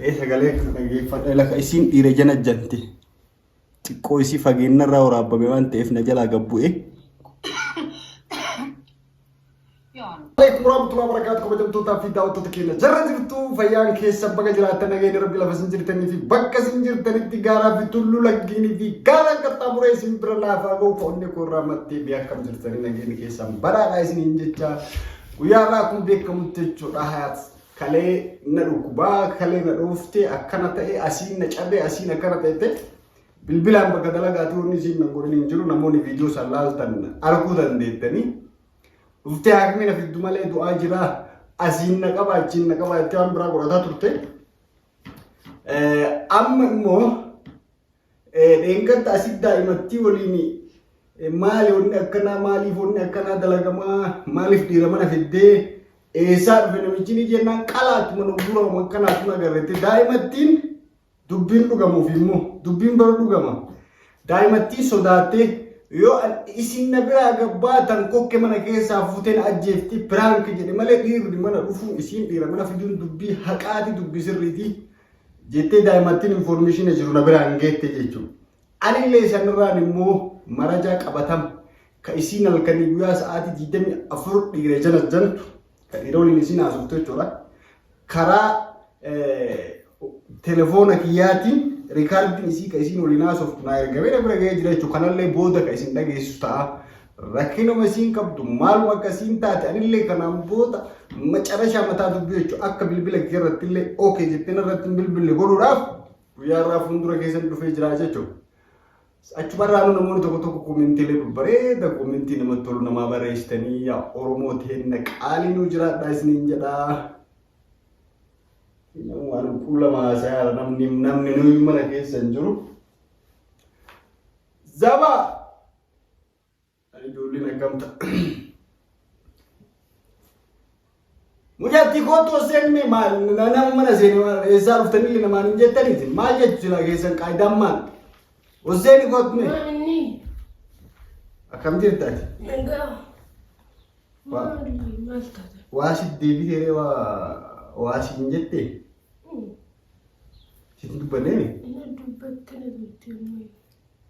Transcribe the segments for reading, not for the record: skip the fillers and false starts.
Ee sagalee kana dhageeffadha lafa isiin dhiira jana jante. Xiqqoo isii fageenyarraa waraabbame waan ta'eef na jalaa gad bu'e. Alaikum warahmatullahi wabarakatuh kabajamtootaa fi daawwattoota keenya jarra jirtu fayyaan keessa baga jiraattan nageenya rabbi lafa isin jirtanii fi bakka isin jirtanitti gaaraa fi tulluu laggiinii fi gaaraan qaxxaamuree isin bira laafaa ga'u ka onnee koo irraa mattee biyya akkam jirtanii nageenyi keessan badhaadhaa isiniin jecha guyyaa irraa akkuma beekamutti jechuudha hayaat kalee na dhukkubaa kalee na dhooftee akkana ta'e asiin na cabee asiin akkana ta'e bilbilaan bakka dalagaatii wanni isiin na godhin hin jiru namoonni viidiyoo san laaltan arguu dandeettanii. Dhuftee haakimii na fiddu malee du'aa jira asiin na qaba achiin na qaba jettee waan biraa godhataa turte. Amma immoo dheengadda asitti daa'imattii waliin maali wanni akkanaa maaliif wanni akkanaa dalagamaa maaliif dhiira mana fiddee eessaa dhufe namichi ni jennaan qalaatu mana gurguramu akkanaatu na agarreette daa'imattiin Dubbiin dhugamuuf immoo dubbiin bara dhugama. Daa'imattii sodaattee yoo isin na biraa gabbaatan kokke mana keessaa fuutee na ajjeefti piraank jedhe malee dhiirri mana dhufuun isiin dhiira mana fiduun dubbii haqaati dubbii sirriiti jettee daa'imattiin infoormeeshinii jiru na biraan geette jechuudha. Anillee sanirraan immoo marajaa qabatama ka isiin halkanii guyyaa sa'aatii 24 dhiira jala jantu ka dhiira waliin isiin haasoftu jechuudha. Karaa telefoona kiyyaatiin rikaardiin isii ka isiin waliin haasoftu naa ergamee na bira ga'ee jira jechuudha. Kanallee booda ka isin dhageessisu ta'a. Rakkinuma isiin qabdu maaluma akka isiin taate anillee kanaan booda macarashaa mataa dubbii jechuudha. Akka bilbila kiyya irratti illee okay jettee narratti hin bilbille godhuudhaaf guyyaa irraa fuuldura keessan dhufee jira jechuudha. Achumarraanuu namoonni tokko tokko koomentiilee babbareeda koomentii namatti tolu namaa barreessitanii yaa Oromoo teenna qaalii nuu jiraadhaa isiniin jedhaa. Waan qulla maasaa namni namni nuyi mana keessa hin jiru. Zaba! Ijoolleen akkam ta'a. Mucatti kootu seenne maal nama mana seene maal eessaa dhuftanii namaan hin jettaniiti maal jechu silaa keessan qaayidaan maal Hosseeni kootu mee Maal inni? akkam jirta ati Nagaa. Maali maal taate? Waa si deebitee waa waa siin jette sitti dubbanneemi Na dubbatte na tumte ammayyu.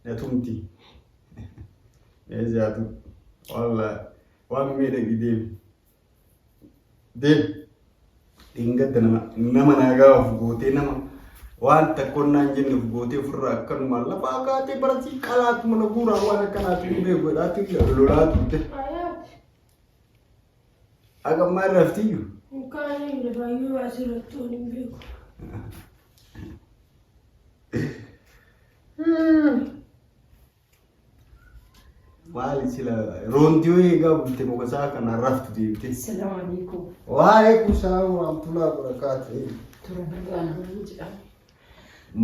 Na tumti. Eejaatu wallaahi waan miidhagi deemi. Deemi. Dheengadda nama nama nagaa of gootee nama waan takkonnaa hin jenne of gootee ofirraa akkanumaan lafaa kaatee baratii qalaatu mana guuraa waan akkanaatu hin beeku jedhaati lolaa turte. Ayaati. Akka ammaa irra haftiyyu. Mukaan lafaayyuu asirratti waan hin beeku. Maali sila roondiyoo eegaa bulte mogosaa kana raftu deebite. Assalamu alaikum. Waalaikum salaam warahmatullahi wabarakatuh. Tura nagaan maal jedhama?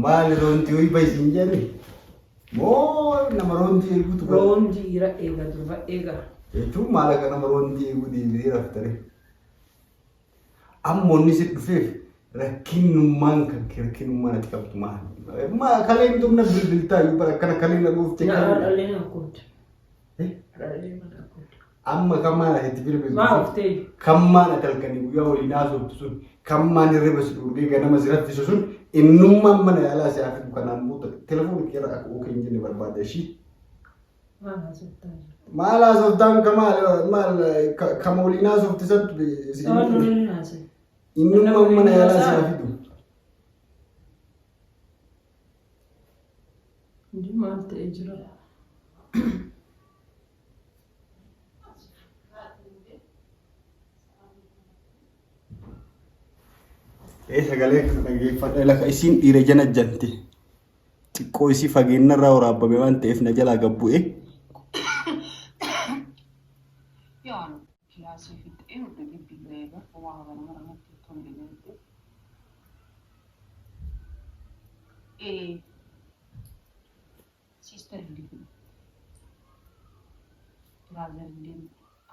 Maali roondiyoo iba isin jedhe? Moo nama roondii eegutu gara? Roondii dhiira eega durba eega. Jechuun maal akka nama roondii eeguu deebitee raftare? Amma onni si dhufeef rakkinnummaan kan kee rakkinnummaan ati qabdu maali? Maa kaleen tumna bilbiltaa iyyuu bara akkana kaleen na dhuufte Na kan. haadhalee na koodde. Eh? Haadhalee mana koodde. Amma kan maal ati itti bilbiltu Maa sun? oftee iyyuu. Kan maal ati halkanii guyyaa waliin haasoftu sun? Kan maal hirriba si dhorkee ganama si raffisu sun? Innummaan mana yaalaa si haa fidu kanaan booda telefoon kee irra akka ookee hin jenne barbaada ishii. Maal haasoftaa jirta? Maal haasoftaan ka maal maal ka waliin haasofte santu Sababa waliin haasofte. Innummaan mana yaalaa si haa fidu. Hundi maal ta'ee jira? Ee sagalee kana dhageeffadha lafa isiin dhiira jana jante. Xiqqoo isii fageenyarraa waraabbame waan ta'eef na jalaa gad bu'e. Yaani kilaasii fixee hunda gibbii ba'ee bar homaa hagana mara natti hin tolle beekte. Ee sister illee fudhu. Brother illee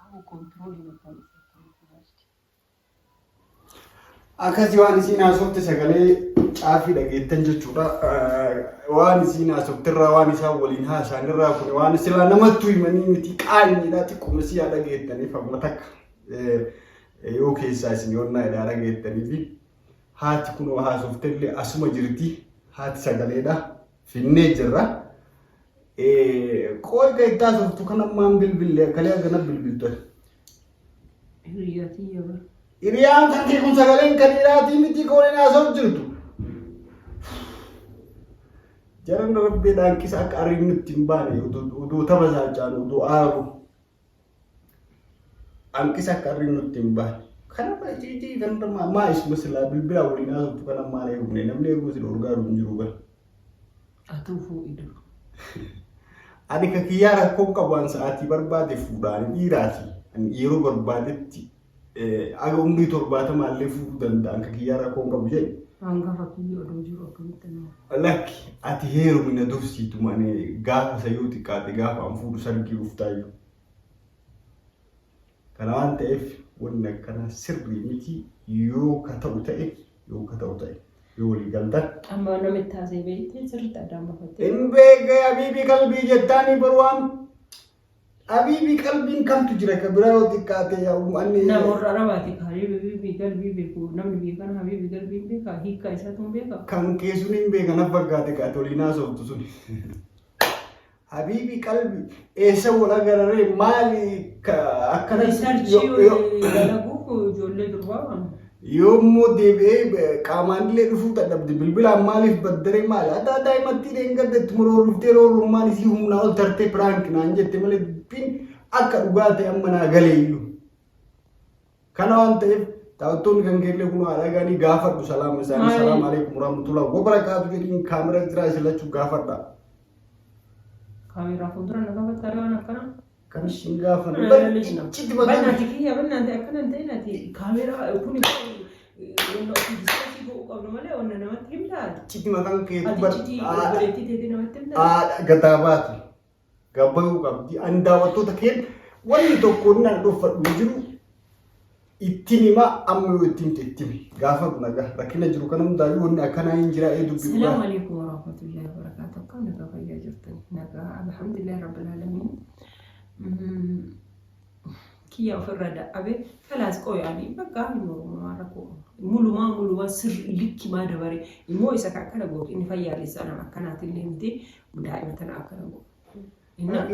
amma kontiroolii mataa dhufe akkamitti baasti. Akkasii waan isiin haasofte sagalee caafii dhageettan jechuudha. Waan isiin haasofte irraa waan isaan waliin haasa'an irraa kun waan silaa namattuu himanii miti qaanyiidha xiqquma si haa dhageettaniif amma takka yoo keessaa isin yoonnaa jedhaa dhageettaniifi. Haati kunoo haasoftellee asuma jirti. Haati sagaleedha. Finnee jirra. Qooy ka itti haasoftu kana maan bilbille kalee hagana bilbiltu. Hiriyaa tiyya bara. Hiriyaan kan kee kun sagaleen kan dhiiraatii miti ka waliin haasa'u jirtu. Jaran rabbiidhaan kisa akka arriin nutti hin baane oduu tapha isaa caalu oduu aaru. Hanqisa akka arriin nutti hin baane. Kana iciitii kan maa isuma silaa bilbila waliin haasoftu kana maal eegumne namni eeguu si dhorgaaru hin jiru bara. Atuu fuudhi dur. Ani ka kiyyaa rakkoon qabu an sa'aatii barbaade fuudhaan dhiiraati. Ani yeroo barbaadetti aga umrii 70 illee fuudhuu danda'an ka kiyyaa rakkoon qabu jedhe. Hangafa kiyya odoo jiru akkamitti nama. Lakki ati heerumi na dursiituma ani gaafa isa yoo xiqqaate gaafa an fuudhu sargii dhuftaayyuu. Kana waan ta'eef wanni akkanaa sirrii miti yoo ka ta'u ta'e yoo ka ta'u ta'e yoo walii galtan. Amma namitti haasa'e beektee sirriitti addaan bafattee. Hin beekee habiibii qalbii jettaanii baru waan habiibii qalbiin kamtu jira ka biraa yoo xiqqaate yaa ummanni. Nama warra Arabaati ka habiibii qalbii beeku namni biyya kana habiibii qalbii hin beekaa hiikkaa isaatu hin beekaa. Kan kee sun hin beeka na fakkaate ka ati waliin haasoftu sun. Habiibi qalbi eessa wal agararee maali ka akkana Riisarchii dalaguuf ijoollee durbaa waan. Yoommoo deebi'ee qaamaan illee dhufuu dadhabde bilbilaan maaliif baddaree maali adaa daa'imattii dheengadda itti roorruftee roorrummaan isii humnaa ol tartee piraank naan jette malee dubbiin akka dhugaa ta'e amma naa galee iyyuu. Kana waan ta'eef daawwattoonni kan keellee kun haadha gaanii gaafadhu salaama isaanii Maali? salaam alaikum warahmatullahi wabarakaatu jedhiin kaamera jiraa isin lachuu gaafadha. Kaameeraa fuuldura na gaafatta waan akkanaa. Kan isin gaafan itti maqaan Bannaati kiyya bannaati akkana hin ta'in ati kaameeraa kun wanna ofii diskasii godhuu qabnu malee wanna namatti himtaa. itti maqaan keetu Ati bar iccitii obboleettii teetii namatti himtaa. haadha gataa baati. Gabbayuu qabdi. Ani daawwattoota keen wanni tokko inni ani dhooffadhu hin jiru. Ittiin hima amma yoo ittiin himte itti himi. Gaafa nagaa rakkina jiru kana hundaayyuu wanni akkanaa hin jira ee dubbi Assalamu dhugaa. alaikum warahmatullahi wabarakatuh. Akkam nagaa fayyaa jirtan? Nagaa alhamdulillahi rabbil alamin. Kiyya ofirra dadhabe kalaas qoyaanii bakka hin oromoo rakkoo mulumaa mulumaa sirri likki maa dabare immoo isa kan akkana gootu inni fayyaalessaa nama akkanaatiin illee miti daa'ima tana akkana gootu.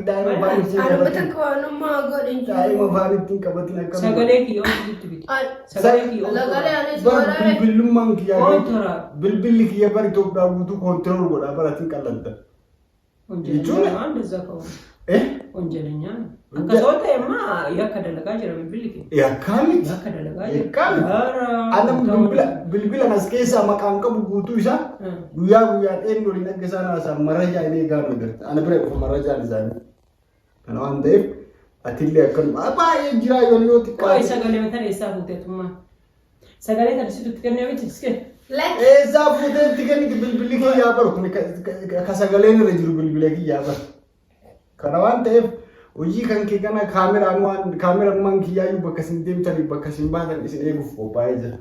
Daa'ima afaan ittiin Ani qabatin. takka waanummaa godhe hin jiru. Daa'ima afaan ittiin qabatin akkam. Sagalee kiyya ooltu sitti biti. Sagalee kiyya ooltu. Sagalee anis Bar waraabee. bilbilummaan kiyyaa Ooltora. bilbilli kiyya bar Itoophiyaa guutuu koontirool godhaa baratiin qalladda. Wanjalanyaa waan dazaa qabu. Eh? Wanjalanyaa. Akkasuma ta'e immoo yakka dalagaa jira bilbilli kee. Yakkaa miti. Yakka dalagaa jira. Yakkaa miti. Bara. Anam bilbila bilbila nas keessaa maqaan qabu guutuu isaa guyyaa guyyaan eenyu waliin akka isaan haasa'an marajaa inni eegaa nu agarta. Ana bira dhufa marajaan isaanii. Kana waan ta'eef atillee akkanuma baay'ee jiraa yoo yoo Qo'ee xiqqaate. sagalee mataa eessaa fuuteetummaa? Sagalee tana situ itti kennee miti itti kenne. Lakki. Eessaa fuutee itti kenniti bilbilli kiyyaa baru kun ka sagaleen irra jiru bilbila kiyyaa baru. Kana waan ta'eef hojii kan kee kana kaameraan waan kaamerammaan kiyyaayyuu bakka isin deemtanii bakka isin baatan isin eeguuf qophaa'ee jira.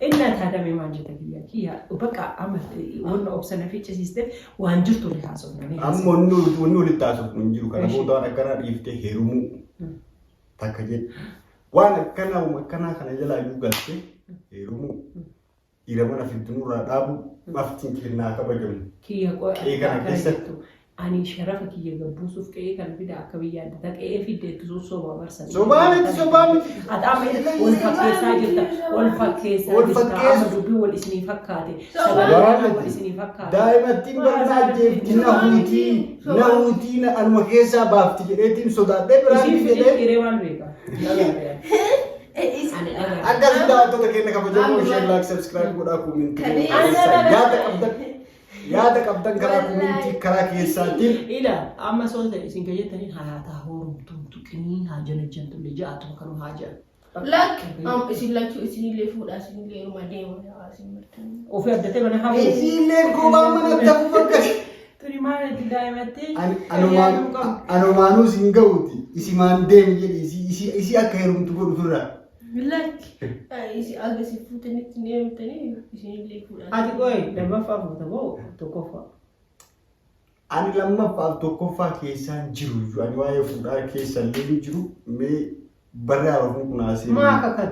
Inni ataadame maal jetta kiyya kiyya bakka amma wanna obsa na ficcisiiste waan jirtu ni haasofna ni Amma haasofna. wanni walitti haasofnu hin jiru. Kana booda waan akkanaa dhiiftee heerumuu takka jedhe. Waan akkanaa uma akkanaa kana jalaa iyyuu galtee heerumuu dhiira mana fiddu nurraa dhaabuu maftiin kennaa kabajamu. Kiyya qo'a Qe'ee kana akkana keessatti. jettu ani sharafa kiyya gabbuusuuf qe'ee kana fida akka biyya adda addaa qe'ee fidde itti sosobaa barsan. Sobaa miti sobaa miti. Ati amma wal fakkeessaa jirta wal fakkeessaa Wal jirta amma fakkeessu. dubbiin wal isinii fakkaate Sobaa sagalee miti. wal isinii fakkaate. Daa'imattiin barnaa ajjeefti na huutii na huutii na anuma keessaa baafti jedheetiin sodaadhee biraan Isiin fidee jedhee. dhiiree maal beeka? Dhagaadha. Ani dhagaadha. Akkasii daawwattoota keenya kabajamoo share like subscribe godhaa koomentii yaada qabdan yaada qabdan karaa koomentii karaa keessaatiin Ila amma soo ta'e isin keeyyatanii haa taa hoorumtuun tuqinii haa janajjantullee ja'atuma kanuma haa jedhan. Lakki. Am isin lachuu isinillee fuudhaa isinillee heerumaa deema yaa isin martanii. Ofii addatee mana haa fuudhu. Isiillee kophaa mana ta'uu fakkaate. Tuni maal itti daa'imatti? Anumaanuu sin ga'uuti isimaan deemi jedhi isii akka heerumtu godhu firraa. Lakki. Isin aga isin fuutanitti ni heerumtanii isinillee fuudhaa. Ati qoy lammaffaa fuuta moo tokkoffaa? Ani lammaffaaf tokkoffaa keessaan jiru iyyuu ani waa'ee fuudhaa keessa illee hin jiru mee barri haarofni kun haasee. Maa akka